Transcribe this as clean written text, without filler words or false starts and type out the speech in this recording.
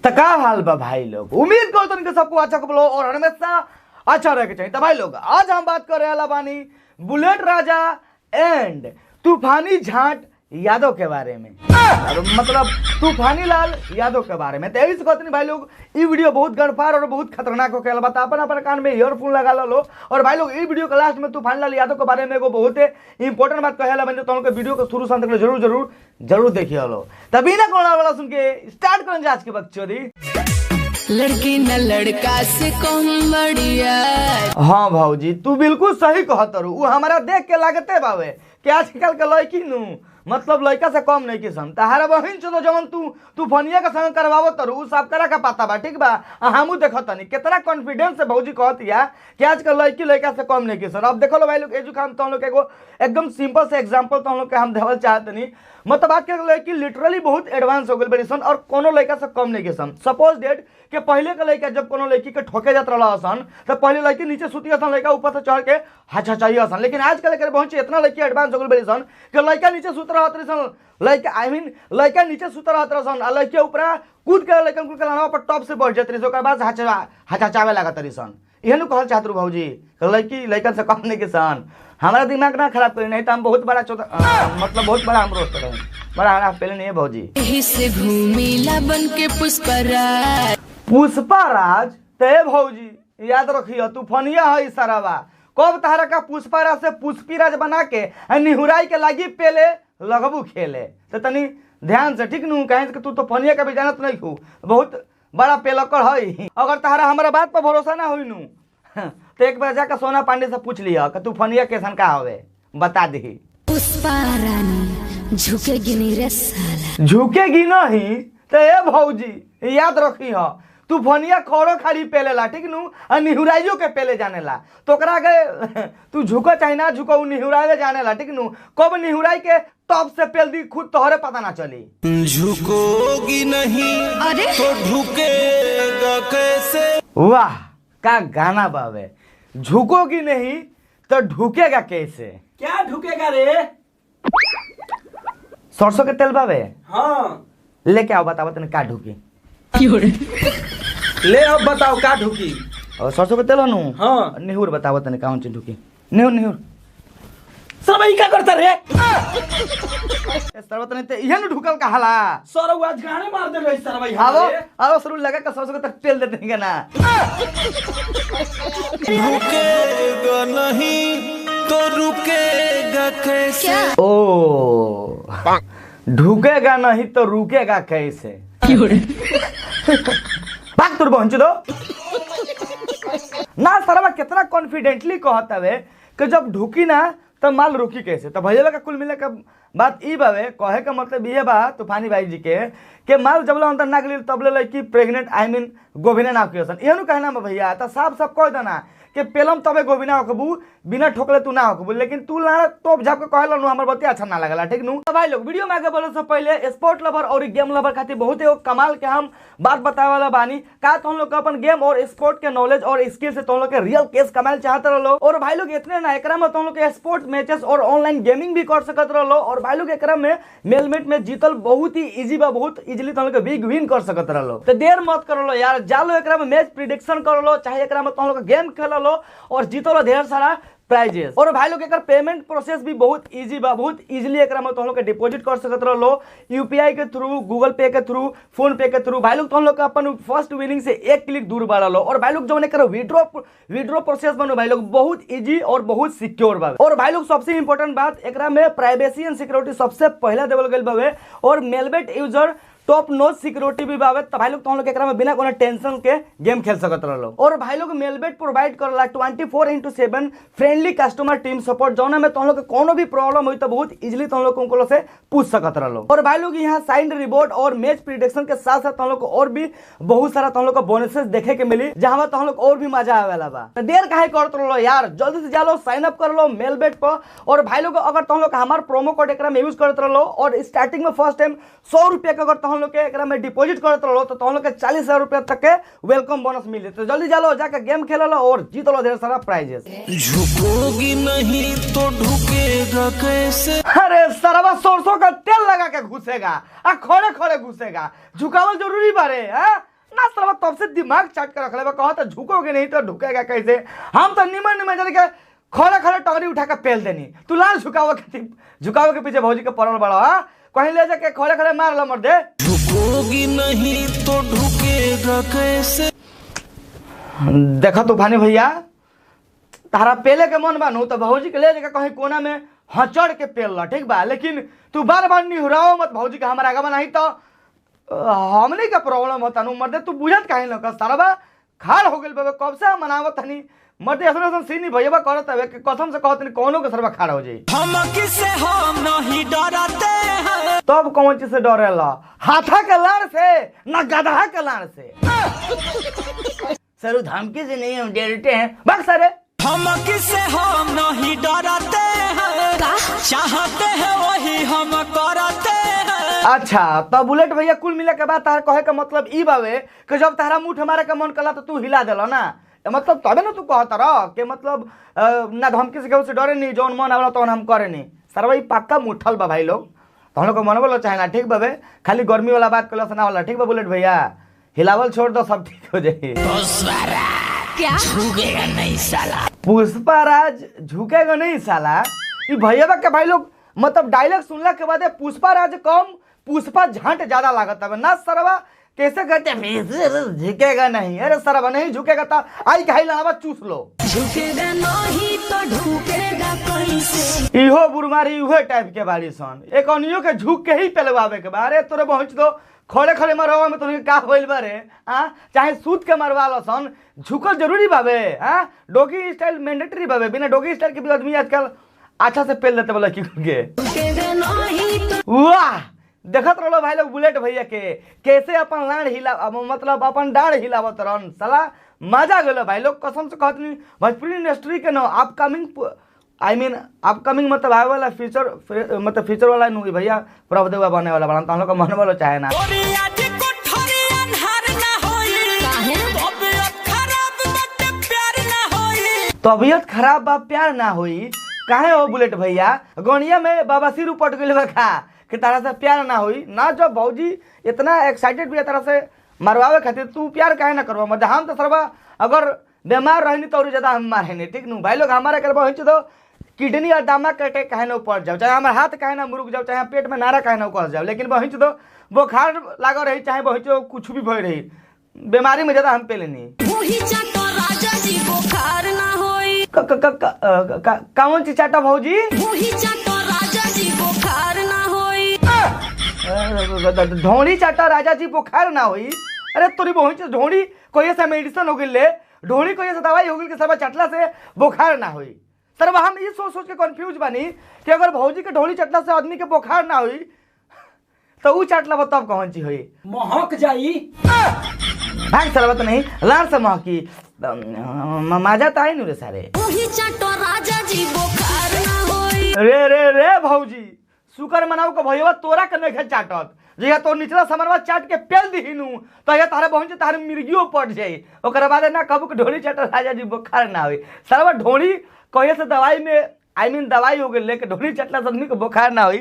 तो का हाल बा भाई लोग, उम्मीद करते हैं कि सबको अच्छा बोलो और हमेशा अच्छा रहे के चाहिए। तो भाई लोग आज हम बात कर रहे बानी बुलेट राजा एंड तूफानी झाट यादव के बारे में, मतलब तूफानी लाल यादव के बारे में। तो यही से कहते भाई लोग ये वीडियो बहुत गड़फार और बहुत खतरनाक होके बता, अपन अपन कान में ईयरफोन लगा लो। और भाई लोग ये वीडियो के लास्ट में तूफानी लाल यादव के बारे में एगो बहुत इंपॉर्टेंट बात कहेला बने, तो वीडियो के शुरू से अंत तक जरूर जरूर जरूर देखिए लो। तभी ना कोना वाला सुन के स्टार्ट करें आज के बकचोदी। लड़की न लड़का से कम बढ़िया। हाँ भाऊजी तू बिल्कुल सही कहत रू, उ हमारा देख के लागते बावे कि आजकल के लड़की नू मतलब लड़का से कम नहीं किसन। तहारा बहिन चलो जवन तू तूफानिया के संग करवावत रू उ सब करा का पता बा, ठीक बा। हमू देखत तनी कितना कॉन्फिडेंस से भौजी कहतिया कि आजकल लड़की लड़का से कम नहीं किसन। अब देखो लो भाई लोग एजू खान तुम लोग एगो एकदम सिंपल से एग्जांपल तुम लोग के हम देवल चाहतनी, मतलब बात के लड़की लिटरली बहुत एडवांस हो गई बड़ी सन और कोनो लड़का से कम नहीं किसन। सपोज डेट के पहले के लड़का जब कोनो लड़की के ठोके जात रहा सन तो पहले लड़की नीचे सुती सन, लड़का ऊपर से चढ़ के हचहचाई सन। लेकिन आजकल के पहुंचे इतना लड़की एडवांस हो गई बड़ी सन कि लड़का नीचे सुत रहत सन, लड़का I mean लड़का नीचे सुत रहत सन आ लड़की ऊपर कूद के लड़कन कुल के लानवा पर टॉप से बैठ जात रही, ओकर बाद हचहचावे लागत रही सन। एहन कहल चाहत रू भौजी लड़की लड़कन से कम नहीं के सन। हमारा दिमाग ना खराब करी, नहीं तो हम बहुत बड़ा मतलब बहुत बड़ा हम रोस्ट रहे, बड़ा हमारा पहले नहीं है भौजी। से घूमीला बन के पुष्पराज। पुष्पराज ते भौजी याद रखियो तूफानिया है सारावा, कब तहरा का पुष्पराज से पुष्पीराज बना के निहुराई के लागी पेले लगबू खेले। तो तनी ध्यान से ठीक नू, कहें कि तू तूफानिया के भी जानत नहीं हूँ, बहुत बड़ा पेलकर है। अगर तहरा हमारा बात पर भरोसा ना हुई नू तो एक बार जाकर सोना पांडे से पूछ लिया कि तूफानिया कैसन का हवे, बता दी। पुष्पा रानी झुकेगी नहीं रे साला, झुकेगी नहीं तो ए भौजी याद रखी हो तूफानिया खड़ो खाड़ी पेलेला, ठीक नू, आ निहुराइयो के पेले जानेला। तो ओकरा के तू झुको चाहे ना झुको उ निहुराइले जानेला, ठीक नू। कब निहुराई के टॉप से पेल दी खुद तोहरे पता ना चली। झुकोगी नहीं अरे तो ढुकेगा कैसे। वाह का गाना बावे, झुकोगी नहीं तो ढुकेगा कैसे। क्या ढुकेगा रे? सरसों के तेल बावे? हाँ लेके आओ, बताओ तने का ढुकी। ले अब बताओ का ढुकी। और सरसों के तेल हनु? हाँ। निहुर बताओ तने कौन चीज ढुकी। निहुर निहुर सब ई का करता रे? सरवा तने ते इहे नु ढुकल कहाला। सरवा आज गाने मार दे रे सरवा। आवो आवो सरू लगा के सरसों के तेल देते हैं ना। झुकेगा नहीं तो रुकेगा कैसे। ओ ढुकेगा नहीं तो रुकेगा कैसे। भाग तुर पहुंच दो ना। सरवा कितना कॉन्फिडेंटली कहता है कि जब ढुकी ना तो माल रुकी कैसे। तो भैया का कुल मिला का बात ई बावे, कहे का मतलब ये बा तूफानी भाई जी के माल जबला अंदर ना गली तबले लड़की प्रेग्नेंट I mean गोभिना ना होसन। एहनु कहना बा भैया, तो साफ साफ कह देना कि पेलम तबे गोभिना होकबू, बिना ठोकले तू ना होकबू। लेकिन तू लाड़ा टोप झाप के कहला नु हमर बतिया अच्छा ना लगला, ठीक नु। तो भाई लोग वीडियो में आगे बढ़े से पहले स्पोर्ट लवर और गेम लवर खातिर बहुत एगो कमाल के हम बात बतावे वाला बानी। का तुम लोग अपन गेम और स्पोर्ट के नॉलेज और स्किल से तुम लोग के रियल केस कमाल चाहत रहो। और भाई लोग इतने ना एकरा में तुम लोग के स्पोर्ट मैचेस और ऑनलाइन गेमिंग भी कर सकत रहो। और भाई लोग एकरा में मेलमेट में जीतल बहुत ही इजी बा, बहुत इजीली तुम लोग के बिग विन कर सकत रहो। तो देर मत करो यार, जालो एकरा में मैच प्रिडिक्शन कर लो, चाहे एकरा में तुम लोग गेम खेल लो और जीतो लो ढेर सारा प्राइजेस। और भाई लोग एकर पेमेंट प्रोसेस भी बहुत इजी बा, बहुत इजीली एकरा में तुम लोग के डिपॉजिट कर सकत रहो यूपीआई के थ्रू, गूगल पे के थ्रू, फोन पे के थ्रू। भाई लोग तुम लोग के अपन फर्स्ट विनिंग से एक क्लिक दूर बढ़ा लो। और भाई लोग जो एकर विड्रॉ प्रोसेस बनो भाई लोग बहुत इजी और बहुत सिक्योर बा। और भाई लोग सबसे इंपॉर्टेंट बात एकरा में प्राइवेसी एंड सिक्योरिटी सबसे पहला देवल गेल बावे और Melbet user top notch security भी बावे। तो भाई लोग तुम लोग एकरा में बिना कोनो टेंशन के गेम खेल सकत रहो। और भाई लोग मेलबेट प्रोवाइड करला 24/7 फ्रेंडली कस्टमर टीम सपोर्ट, जौना में तुम लोग के कोनो भी प्रॉब्लम होई तो बहुत इजीली तुम लोग उनको से पूछ सकत रहो। और भाई लोग यहाँ साइन रिवॉर्ड और मैच प्रिडिक्शन के साथ साथ तुम लोग को और भी बहुत सारा तुम लोग को बोनसेस देखे के मिली, जहां तुम लोग और भी मजा आवेला बा। तो देर काहे करत रहो यार, जल्दी से जालो साइन अप कर लो मेलबेट पर। और भाई लोग अगर तुम लोग हमार प्रोमो कोड एकरा में यूज करत रहो और स्टार्टिंग में फर्स्ट टाइम 100 रुपया के अगर तुम लोग के एकरा में डिपॉजिट करत रहो तो तुम लोग के 40,000 रुपया तक के welcome bonus मिले। तो जल्दी जालो जाके गेम खेल लो और जीत लो ढेर सारा प्राइजेस। झुकोगी नहीं तो ढुकेगा कैसे। अरे सरवा सरसों का तेल लगा के घुसेगा आ खड़े खड़े घुसेगा, झुकावल जरूरी बारे। ना सरवा तब से दिमाग चाट के रख ले, कहता झुकोगे नहीं तो ढुकेगा कैसे। हम तो निमन निमन जन के खड़े खड़े टंगरी उठा के पेल देनी, तू लाल झुकावे के झुकावे के पीछे भौजी के पड़ल बड़ा, कहीं ले जाके खड़े खड़े मार ल मर दे। झुकोगी नहीं तो ढुकेगा कैसे। देखो तूफानी भैया, तारा पेले के मन बानू तो भौजी के ले जाके कहीं कोना में हचड़ के पेल ला, ठीक बा, लेकिन तू बार बार निहुराओ मत भौजी के हमारा आगे नहीं तो हमने का प्रॉब्लम होता नु मर्दे। तू बुझत काहे न कर सारा खाड़ हो गेल बाबे, कब से मनावत हनी मर्दे, ऐसन ऐसन सीनी भैया करत हवे कि कसम से कहत नहीं कोनो के सरवा खाड़ हो जाई। हम किसे हम नहीं डरते हैं। तब कौन चीज से डरेला, हाथा के लाड़ से ना गधा के लाड़ से। सर धमकी से नहीं हम डरते हैं बस सर। हम किसे हम नहीं डरते हैं, चाहते हैं वही हम करते हैं। अच्छा तो बुलेट भैया कुल मिला के बाद तार कहे का मतलब ई बावे कि जब तारा मुठ मारे का मन कला तो तू हिला देलो ना, मतलब तबे ना तू कहत रह के मतलब ना धमकी से केहू से डरे नहीं, जौन मन आवला तौन हम करे नहीं। सरवा ई पक्का मुठल बा भाई लोग, तो हम लोग को मनबो चाहे ना, ठीक बाबे, खाली गर्मी वाला बात कला से ना होला, ठीक बा बुलेट भैया, हिलावल छोड़ दो सब ठीक हो जाई। क्या पुष्पा राज झुकेगा नहीं साला, ई भैया के भाई लोग मतलब डायलॉग सुनला के बाद पुष्पा राज कम पुष्पा झांट ज्यादा लागत है ना सरवा, कैसे कहते झुकेगा नहीं। अरे सरवा नहीं झुकेगा तो आई खाई लावा चूस लो। झुकेगा नहीं तो ढुकेगा कैसे। इहो बुरमारी उहे टाइप के बाड़ी सन, एक अनियो के झुक के ही पेलवावे के बा। अरे तोरे पहुंच दो खड़े खड़े मरवा में तोरे का होइल बारे, आ चाहे सूत के मरवा लो सन, झुकल जरूरी बावे, आ डॉगी स्टाइल मैंडेटरी बावे, बिना डॉगी स्टाइल के भी आदमी आजकल अच्छा से पेल देते वाला की के। झुकेगा नहीं तो वाह देखत रहो भाई लोग बुलेट भैया के कैसे अपन लाड़ हिला मतलब अपन डाढ़ हिलावत रहन, साला मजा गेलो भाई लोग कसम से कहत नहीं। भोजपुरी इंडस्ट्री के न अपकमिंग I mean upcoming मतलब आवे वाला फ्यूचर मतलब फ्यूचर वाला नु भैया प्रभुदेवा बने वाला बना, तो हम लोग का मन वाला चाहे ना। तबियत खराब बा प्यार ना होई काहे हो बुलेट भैया, गणिया में बाबा सिर उपट गेल बा खा कि तारा से प्यार ना होई ना। जब भौजी इतना एक्साइटेड भी है तारा से मरवावे खातिर, तू प्यार काहे ना करवा। मतलब हम तो सरवा अगर बीमार रहनी तो और ज्यादा हम मारे ठीक नु भाई लोग, हमारा करवा होई तो किडनी और दामा कटे काहे ना पड़ जाओ, चाहे हमारे हाथ काहे ना मुरुक जाओ, चाहे पेट में नारा काहे ना कस जाओ, लेकिन बहिच तो बुखार लागल रही चाहे बहिच कुछ भी भई रही, बीमारी में ज्यादा हम पे लेनी। कौन चीज चाटा भौजी? ढोड़ी चाटा राजा जी बुखार ना होई। अरे तोरी बहिच ढोड़ी कोई से मेडिसिन हो गेल, ढोड़ी कोई से दवाई हो गेल के सब चटला से बुखार ना होई। सर हम ये सोच सोच के कंफ्यूज बानी कि अगर भौजी के ढोली चटला से आदमी के बुखार ना होई तो ऊ चटला तब कौन चीज होई, महक जाई भाग सरबत नहीं लार से महकी मजा तो आई नु रे सारे। राजा जी बुखार ना होई। रे रे रे भौजी शुक्र मनाओ के भैया तोरा के नहीं चाटत, जहिया तो निचला सामानवा चाट के पेल दिहिनु तो यह तारे पहुंचे तारे मिर्गियो पड़ जाई, ओकरा बाद ना कबू के ढोली चाटल राजा जी बुखार ना होई। सरवा ढोली कहिए से दवाई में I mean दवाई हो गेल लेके ढोली चटला से आदमी के बुखार ना होई।